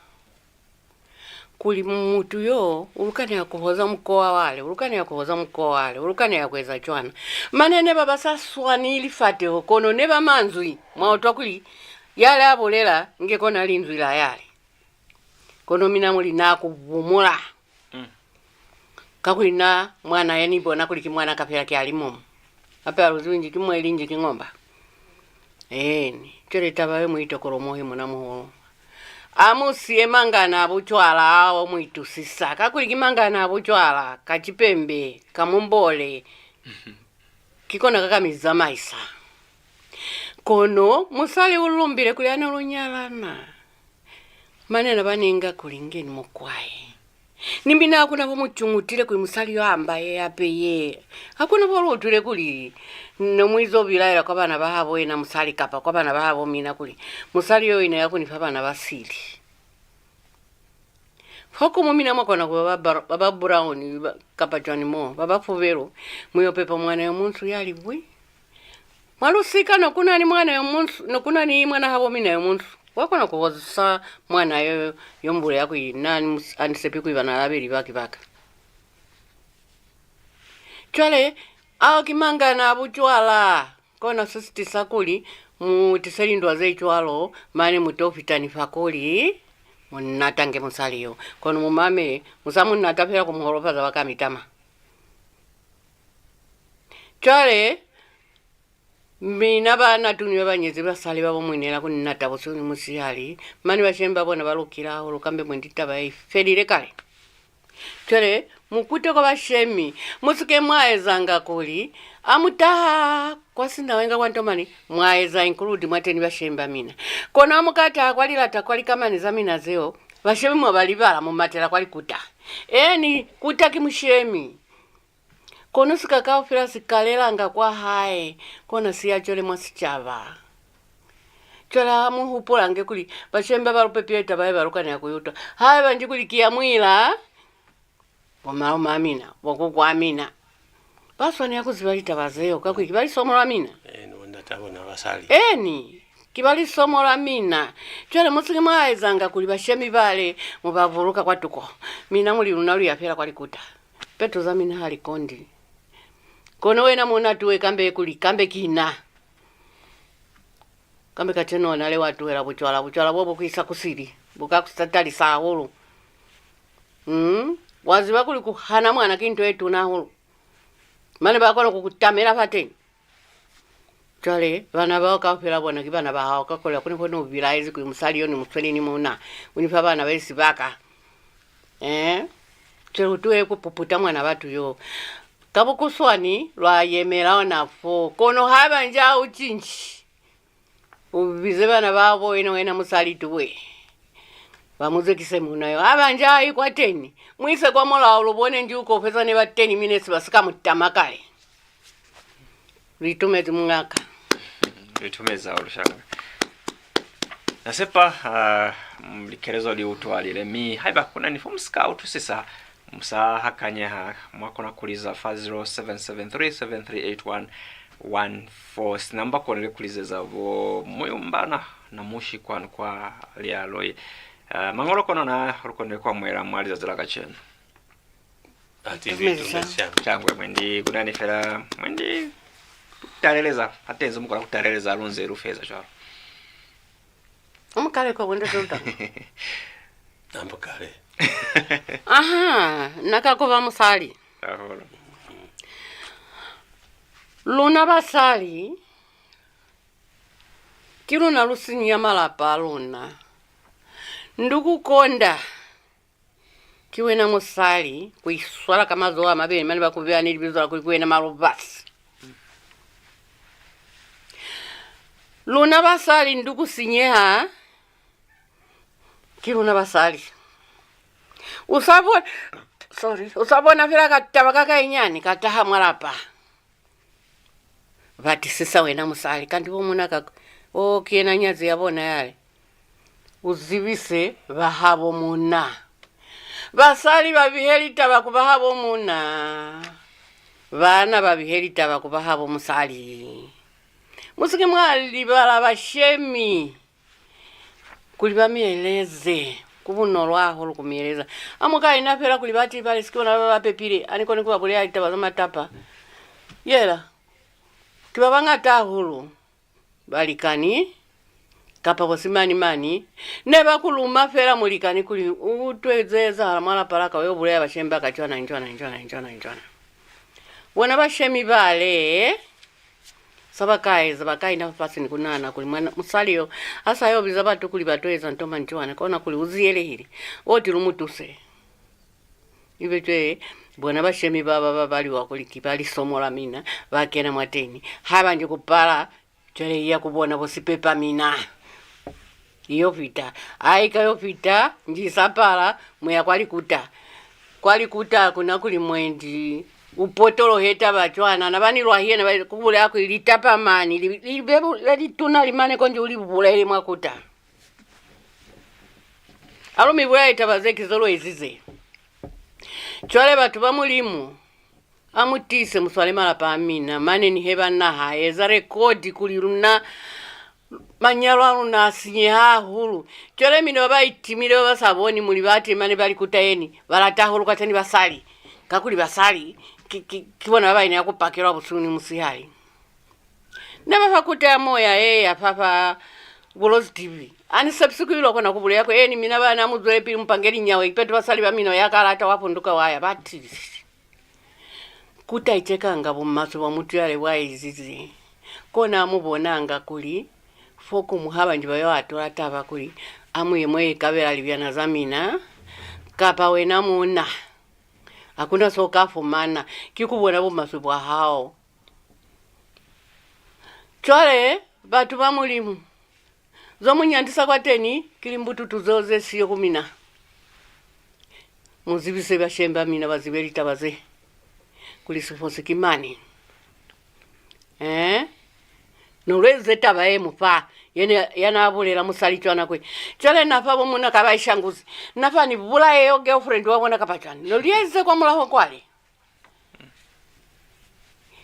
kuli mutu yo u lukaneha ku hoza mukowa wale, u lukaneha ku hoza mukowa wale, u lukaneha ku eza cwana. Mane ne ba ba sa swani lifateho, kono ne ba manzwi. Mwa utwa kuli yale a bulela nge kona linzwi la yale. Kono mina mu li na ku bumula. Kakuli na mwana ya ni bona kuli ki mwana kapela ki a li mumu. Hape ha lu zibi nji ki mweli nji ki ngomba. Eeni, cwale taba ye mu itokolomohe muna muhulu. A mu siye mangana a bucwala ao mu itusisa, kakuli ki mangana a bucwala, ka cipembe, ka mumbole, ki kona ka ka mi zamaisa. Kono musali u lumbile kuli ha ne lu nyalana, mane na ba ninga kuli nge ni mukwae. Ni mina ha ku na bo mu cungutile kuli musali yo amba ye ape ye. Ha ku na bo lu utwile kuli ne mu izo bilaela kwa bana ba habo yena musali kapa kwa bana ba habo mina kuli musali yo ina ya ku ni fa bana ba sili. Fokuñwi mina mwa kona ku ba ba, ba, ba brown ba, kapa cwani mo, ba ba fubelu, mu yo pepa mwana yo munsu ya li bwi. Mwa lusika ne ku na ni mwana yo munsu, ne ku na ni mwana habo mina yo munsu. Wa kona ku hozisa mwana yo, yo mbule ya kuli na ni mus-, a ni sepi kuli bana ba babeli ba ki ba ka. Cwale, ao ki mangana a bucwala, kona se si tisa kuli mu tise lindwa ze cwalo, mane mu to fita ni fa kuli mu natange musali yo. Kono mu mamele, mu sa mu nata fela ku mu holofaza ba ka mi tama. Cwale, mina ba natuni ba ba nyezi basali ba bo muinela ku ni nata busihu ni musihali, mane bashemi ba bona ba lukile hahulu, kambe mwendi taba ye i felile kale. Cwale, mu kute kwa bashemi, mu si ke mwa ezanga kuli, ha mu taha kwa sinawenga kwa ntomani, mwa eza include mwateni bashemi ba mina. Kono ha mu ka taha kwa lilata kwa likamani za mina zeo, bashemi mwa ba libala, mu matela kwa likuta. Eeni, kuta ki mushemi. Kono sika kaufela si kalelanga kwa hae, kona si ya cwale mwa sicaba. Cwale ha mu hupulange kuli bashemi ba ba lu pepile taba ye ba lukaneha ku i utwa. Haiba nji kuli ki ya muila, bo malume a mina, bo kuku a mina, ba swanela ku ziba litaba zeo, kakuli ki ba lisomo lwa mina. Eeni, bo ndate a bona ba sali. Eeni, ki ba lisomo lwa mina. Cwale mu si ke mwa ezanga kuli bashemi bale mu ba buluka kwa tuko. Mina mu li luna lu ya fela kwa likuta. Peto za mina ha li kondi. Kono wena muuna tuwe kambe kuli, kambe ki na. Kambe kacenu ona le wa tuhela bucwala, bucwala bo bu ku isa ku sili, bu ka ku satalisa hahulu. Mm? Wa ziba kuli ku hana mwana ki nto ye tuna hahulu. Mane ba kona ku ku tamela fateni. Cwale, bana bao kaufela bona ki bana ba hao, kakuli ha ku na fo ne u bilaezi kuli musali yo ni mu sweli ni muuna, u ni fa bana ba sibaka. Eh? Cwale u tuhele ku puputa mwana batu yo. Ka bukuswani, lwa yemela ona fo. Kono haiba nji ha u cinci, u bize bana ba bo wena, wena musali tuwe. Ba mu zekise muuna yo. Haiba nji ha i kwateni, mu ise kwa mulao, lu bone nji u ko feza ne ba ten minutes ba si ka mu tama kale. Lu itumezi, muñaka. Lu itumezi hahulu, shangwe. Na sepa, ah, mm, likelezo li utwalile, mi haiba ku na ni fo mu si ka utwisisa, mu sa hakanyeha, mwa kona ku liza fa zero seven seven three seven three eight one one four. Sina mu ba konile ku lizeza bo Muyumbana na Mushi kwanu kwa Lealui. Ah, mañolo kona na lu konile ku amuhela mwa lizazi la kacenu. Ati lu itumezi shangwe. Shangwe, mwendi ku na ni fela, mwendi ku taleleza, ha tenze mu kona ku taleleza lu nze lu feza cwalo. U mu kale kwa bwende zolta. Ambo kale. Aha, na ka kuba musali. Hahulu. Luna basali, ki luna lu sinya malapa a luna. Ndu ku konda. Ki wena musali, ku iswala ka mazoho a mabeli mane ba ku beya ni libizo la kuli ki wena malubasi. Luna basali ndu ku sinyeha, ki luna basali. U sa bona, sorry, u sa bona fela ka taba ka kainyani ka taha mwa lapa. Batisisa wena musali, kanti bo muuna ka, o, ki yena nyazi ya bona yale. U zibise ba habo muuna. Basali ba bihe litaba ku ba habo muuna. Baana ba bihe litaba ku ba habo musali. Mu si ke mwa libala bashemi kuli ba mi eleze. Ku bunolo hahulu ku mi eleza. Ha mu ka ina fela kuli ba tibale, siki bona ba ba pepile, ha ni koni ku ba bulela litaba za matapa. Yela, ki ba bañata hahulu. Balikani, kapa bo simañi-mañi, ne ba ku luma fela mulikani kuli u utwe ze ezahala mwa lapa la ka, u yo bulela bashemi ba ka cwana ni cwana ni cwana ni cwana ni cwana. Bona bashemi bale, sa ba ka eza, ba ka ina fafasi ni ku nahana kuli mwana, musali yo, ha sa yo biza batu kuli ba to eza nto mañi cwana, kona kuli u ziyelehile, o ti lu mu tuse. Ibe cwale, bona bashemi ba ba babaliwa kuli ki ba lisomo la mina, ba kena mwateni. Ha ba nji ku pala, cwale i ya ku bona bo sipepa mina. I yo fita. Ha i ka yo fita, nji sa pala, mu ya kwa likuta. Kwa likuta ha ku na kuli mwendi u potolohe taba cwana. Na ba ni lwahi yena, ba ku bulela kuli litapa mañi, li, li be bu-, le lituna li mane konji u li bulele mwa kuta. Ha lu mi bulele taba ze ki zo lu ezize. Cwale batu ba Mulimu, a mu tiise, mu swale malapa a mina, mane ni he ba naha, eza rekodi kuli luna, manyalo a luna a sinyeha hahulu. Cwale mina ba ba itimile, ba ba sa boni muli ba temane ba likuta yeni, ba lata hahulu kwateni basali, kakuli basali ki, ki, ki bona ba ba ina ya ku pakelwa busihu ni musihali. Ne ba fa kuta ya moya ye ya fa fa Bulozi T V. Ha ni sepisi ku ilwa kona ku bulela kuli, eni mina bana mu zwelepili mu pange linyawe, kipeto basali ba mina ya ka lata wa punduka wa ya. Ba ti, kuta i cekanga bumaswe bwa mutu yale bwa ezize. Kona mu bonanga kuli fo ku mu haba nji ba yo atola taba kuli, a mu ye mwe ikabela libyana za mina, kapa wena muuna. Ha ku na so ka fumana, ki ku bona bumaswe bwa hao. Cwale, batu ba Mulimu, zo mu nyandisa kwateni ki limbututu zeo ze siyo ku mina. Mu zibise bashemi ba mina ba zibe litaba ze, kuli sifosi ki mañi. Eh? No lu ezize taba ye mu fa, yene ya na bulela musali cwana kwe. Cwale na fa bo muuna ka ba ishanguzi. Na fa ni bulaye yo girlfriend wa bona kapa cwani. No lu ezize kwa mulaho kwale.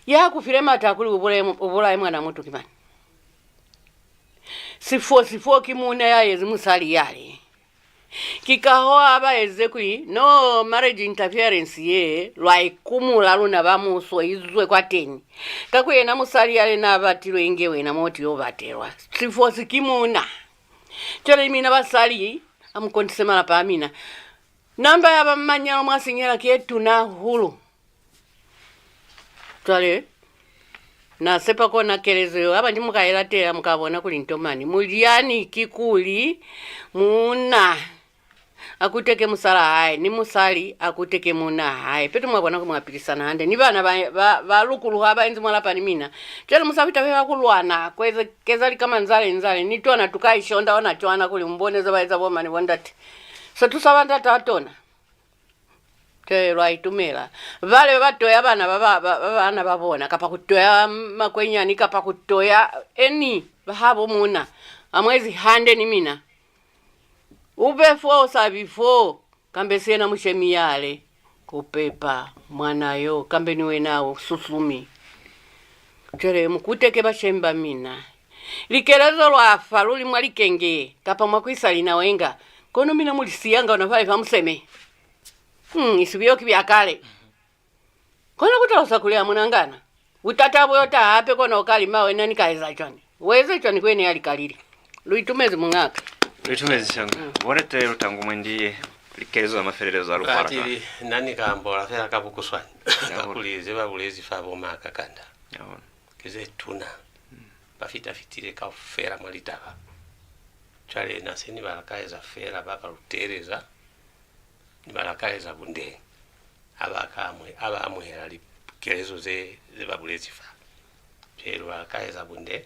Ya ku file maata kuli u bulaye mu-, u bulaye mwana mutu ki mañi? Sifo, sifo ki muuna ya ezi musali yale. Ki kaho a ba ezize kuli, no, marriage interference ye, lwa ikumula luna ba muso, izwe kwateni. Kakuli yena musali yale na batilwe inge wena mo ti yo batelwa. Sifo si ki muuna. Cwale mina basali, a mu kondise malapa a mina. Namba ya ba manyalo mwa sinyela ki ye tuna hahulu. Cwale, na sepa kona kelezo yeo, haba nji mu ka i latela, mu ka bona kuli nto mañi. Mulyani kikuli, muuna a kuteke musalaa hae, ni musali a kuteke muunaa hae. Peto mwa bona kuli mwa pilisana hande. Ni bana ba, ba, ba lukuluha ba inzi mwa lapa ni mina. Cwale mu sa fita fela ku lwana, ku eze, keza lika manzale-nzale, ni tona tu ka ishonda ona cwana kuli mu bone ze ba eza bo ma ni bo ndate. Se tu sa ba ndata tona. Cwale lwa itumela. Bale ba ba toya bana ba, ba, ba, ba bana ba bona, kapa ku toya makwenyani, kapa ku toya eni ba habo muuna. Ha mu ezi hande ni mina. U be fo, u sa bi fo, kambe si yena mushemi yale. Ku pepa mwana yo, kambe ni wena u susumi. Cwale mu kuteke bashemi ba mina. Likelezo lwa fa luli mwa likenge, kapa mwa ku isa linawenga, kono mina mu li siyanga ona fale fa museme. Hmm, isibiyo ki bya kale. Kono ku talusa kuli ha mu na ngana. Butata bu yo taha hape, kono u ka lima wena, ni ka eza cwani? U eze cwani ku yena ya li kalile? Lu itumezi, muñaka. Lu itumezi, shangwe. Mm. Bo ndate Lutangu, mwendi likelezo za mafelelezo a lu kwala. Atili, na ni ka ambola fela ka bukuswani. Kakuli ze ba bulezi fa bo ma Kakanda ki ze tuna. Mm. Ba fita-fitile kaufela mwa litaba. Cwale na se ni ba lakaleza fela ba ba lu teeleza, ni ba lakaleza bunde. Ha ba ka amu-, ha ba amuhela likelezo ze, ze ba bulezi fa. Cwale lu ba lakaleza bunde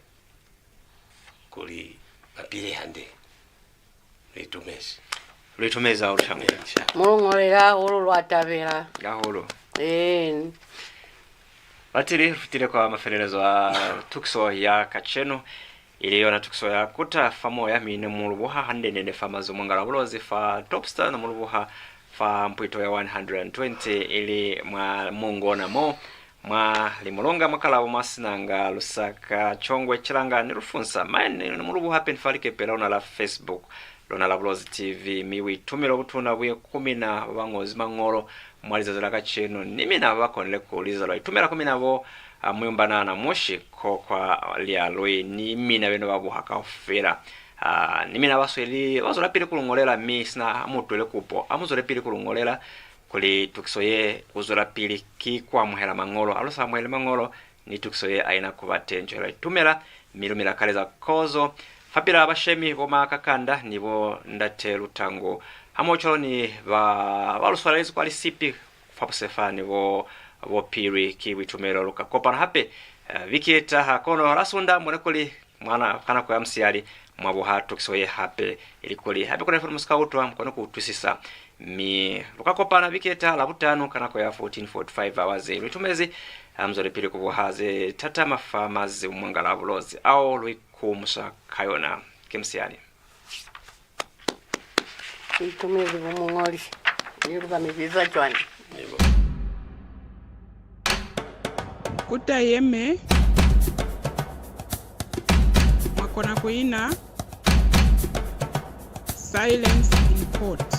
kuli ba pile hande. Lu itumezi. Lu itumezi hahulu, shangwe. Mu lu ñolele hahulu, lwa tabela. Hahulu. Ee. Batili, lu fitile kwa mafelelezo a tukiso ya kacenu, ili yona tukiso ya Kuta fa Moya, mi ne mu lu buha hande-nde fa mazimumwangala a Bulozi fa Topstar, ne mu lu buha fa mpwito ya one hundred and twenty, ili mwa Mungona mo, mwa Limulunga, mwa Kalabo, mwa Sinanga, Lusaka, Chongwe, Chilanga ni Lufunsa. Mañi ne mu lu buha hape ni fa likepe la luna la Facebook, lona la Bulozi T V, mi buitumelo butuna bu ye ku mina ba ba ñozi mañolo mwa lizazi la kacenu, ni mina ba ba konile ku liza. Lwa itumela ku mina bo, a, Muyumbanana, Mushi, Kokwa, Lialui, ni mina beno ba buha kaufela. A, ni mina ba sweli, ba zwelapili ku lu ñolela, mi sina ha mu utwile kupo, a mu zwelepili ku lu ñolela, kuli tukiso ye ku zwelapili ki ku amuhela mañolo. Ha lu sa amuheli mañolo, ni tukiso ye ha i na ku ba teñi. Cwale lwa itumela, mi lu mi lakaleza kozo fapilaa bashemi bo Ma Kakanda ni bo Ndate Lutangu, hamohocwalo ni ba, ba lu swalelezi kwa lisipi fa busefa ni bo, bo Piri. Ki buitumelo. Lu ka kopana hape, eh, viki ye taha, kono la Sunda mu bone kuli mwa na, ka nako ya musihali, mwa buha tukiso ye hape, ili kuli hape ku na ni fo ne mu si ka utwa, mu kone ku utwisisa. Mi lu ka kopana viki ye taha Labutanu ka nako ya fourteen forty-five hours. Lu itumezi, ha mu zwelepili ku buha ze tatama fa mazimumwangala a Bulozi ao lu ikumusa ka yona. Ki musihali. Lu itumezi bo muñoli, mi lu ka mi biza cwañi? Kuta yeme, mwa kona ku ina. Silence in court.